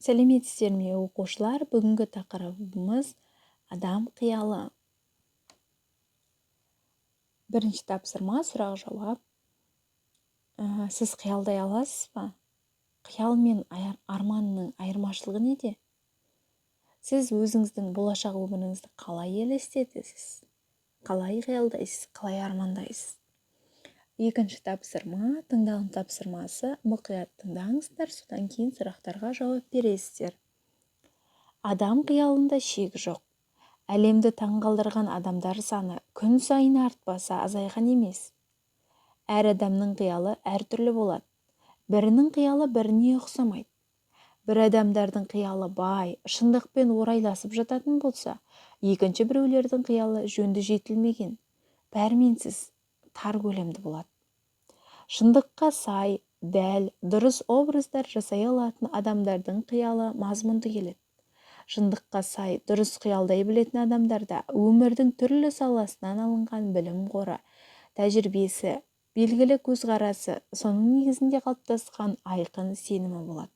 Сәлеметсіздер ме, оқушылар! Бүгінгі тақырыбымыз – адам қиялы. Бірінші тапсырма – сұрақ жауап. Сіз қиялдай аласыз ба? Қиял мен арманның айырмашылығы неде? Сіз өзіңіздің болашақ өміріңізді қалай елестетесіз? Қалай қиялдайсыз, қалай армандайсыз? Екінші тапсырма – тыңдалым тапсырмасы. Мұқият тыңдаңыздар, содан кейін сұрақтарға жауап бересіздер. Адам қиялында шек жоқ. Әлемді таңғалдырған адамдар саны күн сайын артпаса, азайған емес. Әр адамның қиялы әртүрлі болады. Бірінің қиялы біріне ұқсамайды. Бір адамдардың қиялы бай, шындықпен орайласып жататын болса, екінші біреулердің қиялы жөнді жетілмеген, пәрменсіз, тар көлемді болады. Шындыққа сай, дәл, дұрыс образдар жасай алатын адамдардың қиялы мазмұнды келеді. Шындыққа сай, дұрыс қиялдай білетін адамдарда өмірдің түрлі саласынан алынған білім қоры, тәжірибесі, белгілі көзқарасы, соның негізінде қалыптасқан айқын сенімі болады.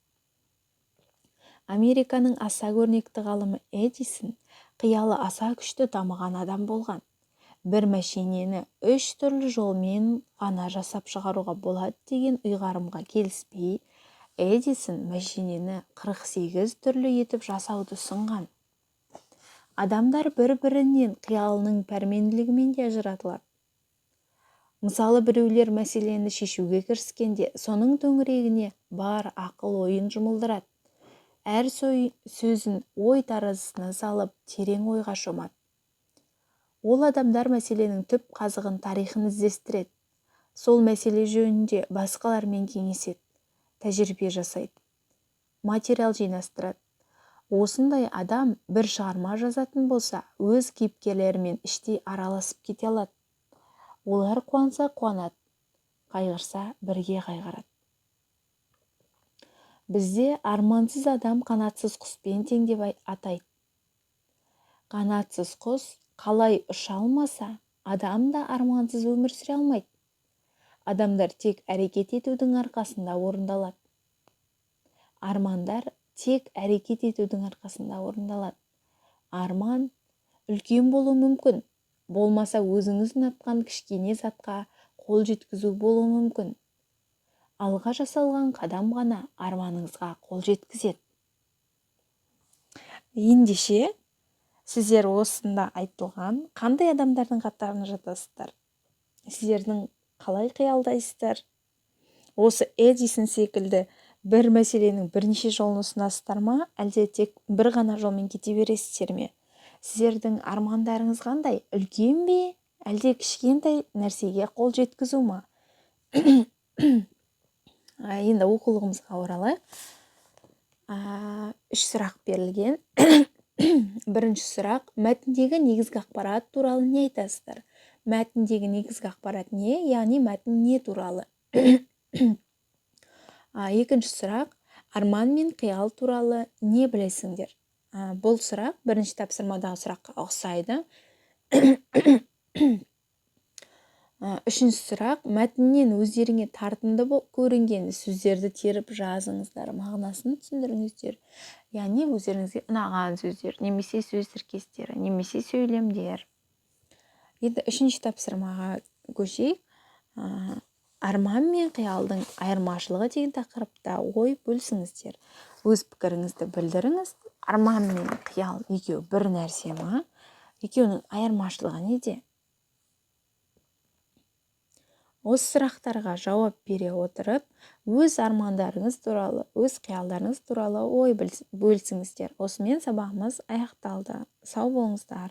Американың аса көрнекті ғалымы Эдисон қиялы аса күшті дамыған адам болған. Бір мәшинені үш түрлі жолмен ғана жасап шығаруға болады деген ұйғарымға келіспей, Эдисон мәшинені 48 түрлі етіп жасауды ұсынған. Адамдар бір-бірінен қиялының пәрменділігімен де ажыратылады. Мысалы, біреулер мәселені шешуге кіріскенде, соның төңірегіне бар ақыл-ойын жұмылдырады. Әр сөзін ой таразысына салып, терең ойға шомады. Ол адамдар мәселенің түп қазығын, тарихын іздестіреді. Сол мәселе жөнінде басқалармен кеңеседі, тәжірибе жасайды, материал жинастырады. Осындай адам бір шығарма жазатын болса, өз кейіпкерлерімен іштей араласып кете алады. Олар қуанса қуанады, қайғырса бірге қайғырады. Бізде армансыз адам қанатсыз құспен тең деп атайды. Қанатсыз құс қалай ұша алмаса, адам да армансыз өмір сүре алмайды. Адамдар тек әрекет етудің арқасында орындалады. Армандар тек әрекет етудің арқасында орындалады. Арман үлкен болуы мүмкін, болмаса өзіңіз ұнатқан кішкене затқа қол жеткізу болуы мүмкін. Алға жасалған қадам ғана арманыңызға қол жеткізеді. Ендеше, сіздер осында айтылған қандай адамдардың қатарына жатасыздар? Сіздердің қалай қиялдайсыздар? Осы Эдисон секілді бір мәселенің бірнеше жолын ұсынасыздар ма, әлде тек бір ғана жолмен кете бересіздер ме? Сіздердің армандарыңыз қандай? Үлкен бе, әлде кішкентай нәрсеге қол жеткізу ма? Енді оқулығымызға оралайық. Үш сұрақ берілген. Бірінші сұрақ: мәтіндегі негізгі ақпарат туралы не айтасыздар? Мәтіндегі негізгі ақпарат не, яғни мәтін не туралы? Екінші сұрақ: арман мен қиял туралы не білесіңдер? Бұл сұрақ бірінші тапсырмадағы сұраққа ұқсайды. Үшінші сұрақ: мәтіннен өздеріңе тартымды көрінген сөздерді теріп жазыңыздар, мағынасын түсіндіріңіздер. Яғни өздеріңізге ұнаған сөздер немесе сөз тіркестері, немесе сөйлемдер. Енді үшінші тапсырмаға көшейік. Арман мен қиялдың айырмашылығы деген тақырыпта ой бөлісіңіздер, өз пікіріңізді білдіріңіз. Арман мен қиял екеуі бір нәрсе ма? Екеуінің айырмашылығы неде? Осы сұрақтарға жауап бере отырып, өз армандарыңыз туралы, өз қиялдарыңыз туралы ой бөлісіңіздер. Осымен сабағымыз аяқталды. Сау болыңыздар.